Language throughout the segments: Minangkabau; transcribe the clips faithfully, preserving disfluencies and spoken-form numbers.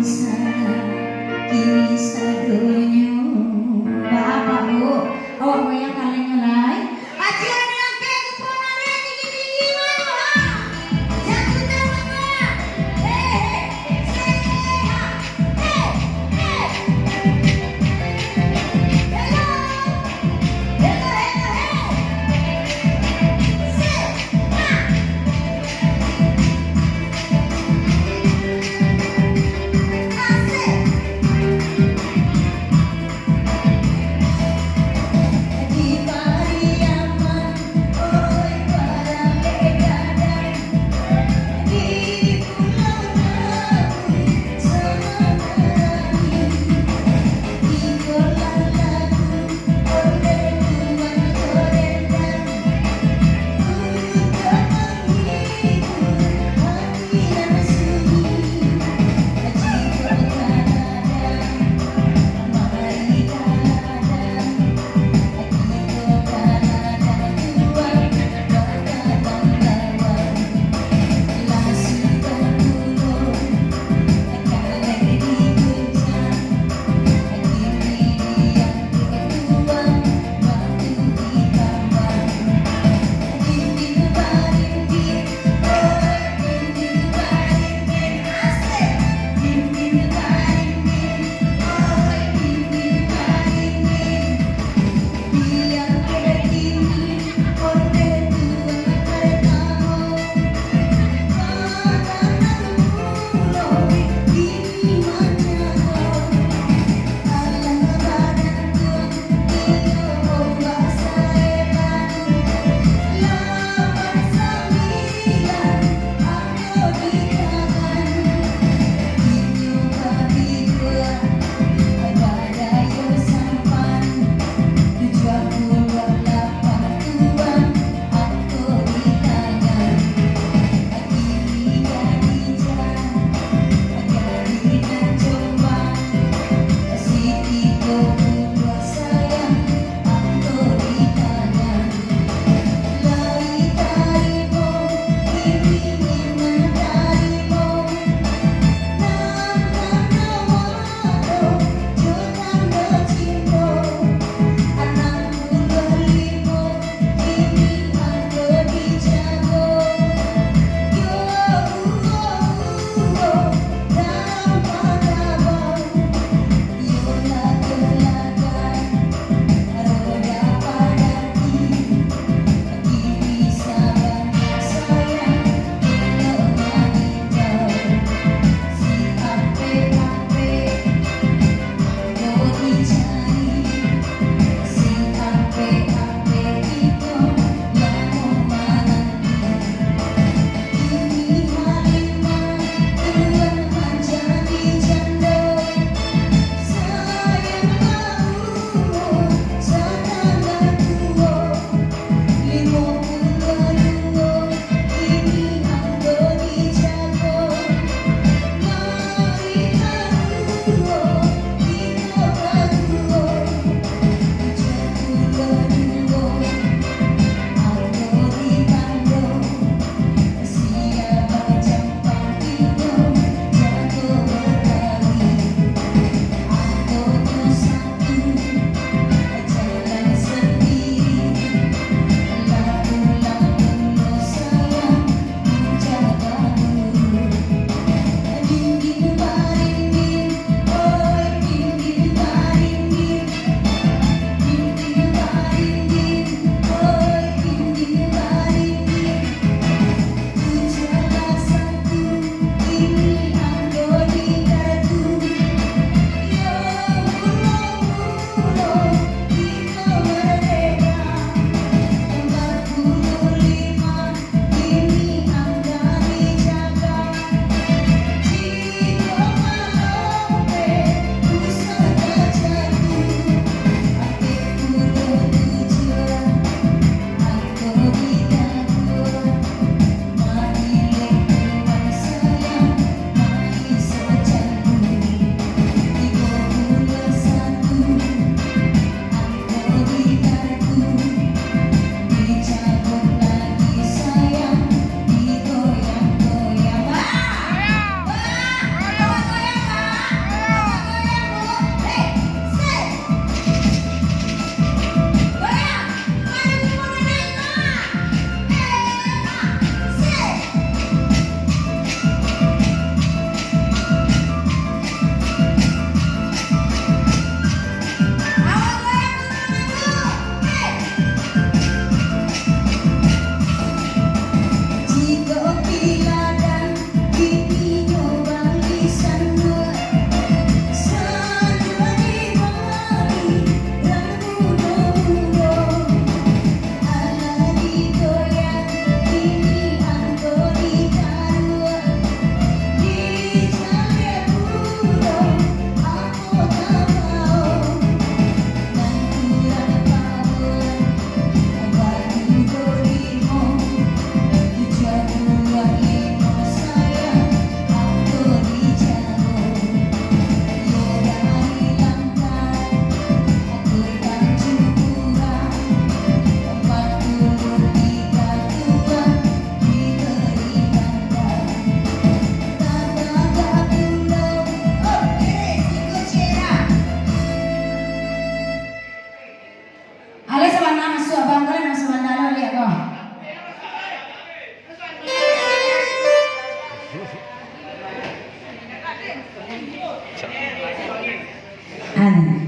Kini sadonyo. Bapak, Bu, awak goyang kalengnya lai. Aci, ado angkek kupon ado tinggi-tinggi, ayo, ha. Jatuh tangan, ha. Hei, hei, hei, ha. Hei, hei. Hello. Hello, hello, hey. Sit. Ha.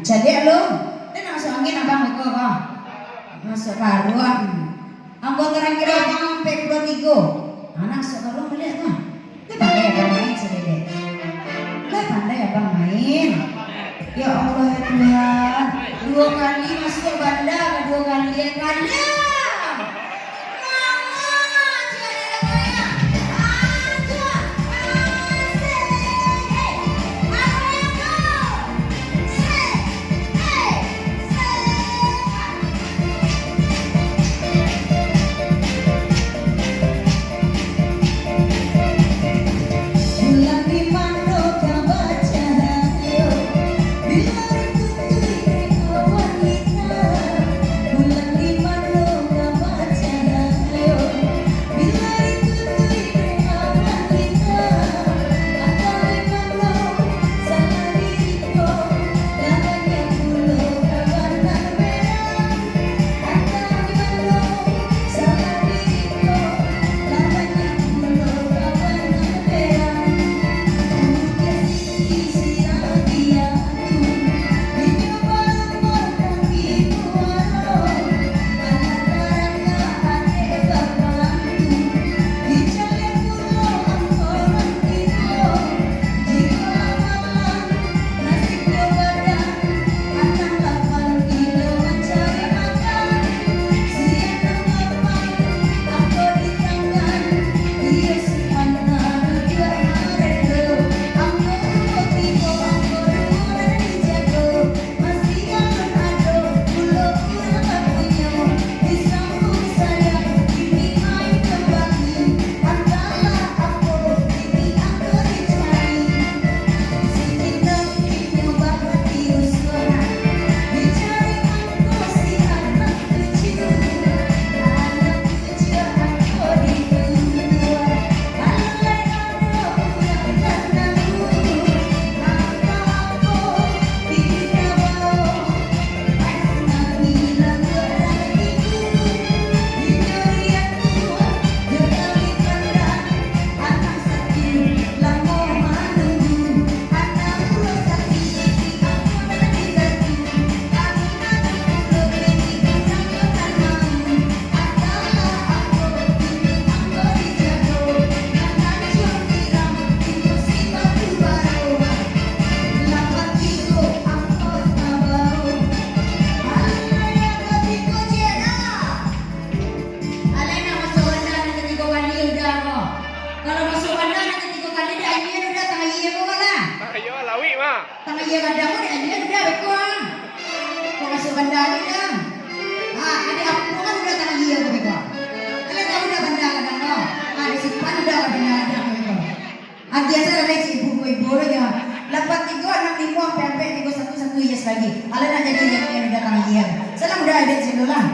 Caliak lu. Dah nak masuk angin abang beko ko. Masuk karuang. Anggo tarakhir abang ampek puluah tigo. Anak masuk karuang baliak tu. Lah pandai abang main sadede. Lah pandai abang main. Ya Allah ya Tuhan. Duo kali masuk banda ka duo kali. Eh, kalah. Alah nak masuk banda nan katigo kali udah ko. Kalau masuk banda nan katigo kali, dak aia udah tang aia ko lah. Ayo, lawik mah. Tang aia gadang ko, dak aia udah beko ah. Kok masuk banda ni dah. Ah, ada apa kan udah tang aia ko beko. Kalian tahu dah banda gadang ko? Ah, ada simpan udah banda gadang ko beko. Agiah salah lai cik ibu, ibu, ibu lo nyo. Lapan tigo, anam limo, ampek ampek, tigo satu, satu, yes lagi. Alah nak jadi yang, yang datang lagi ya. Salam udah ada cik lo lah.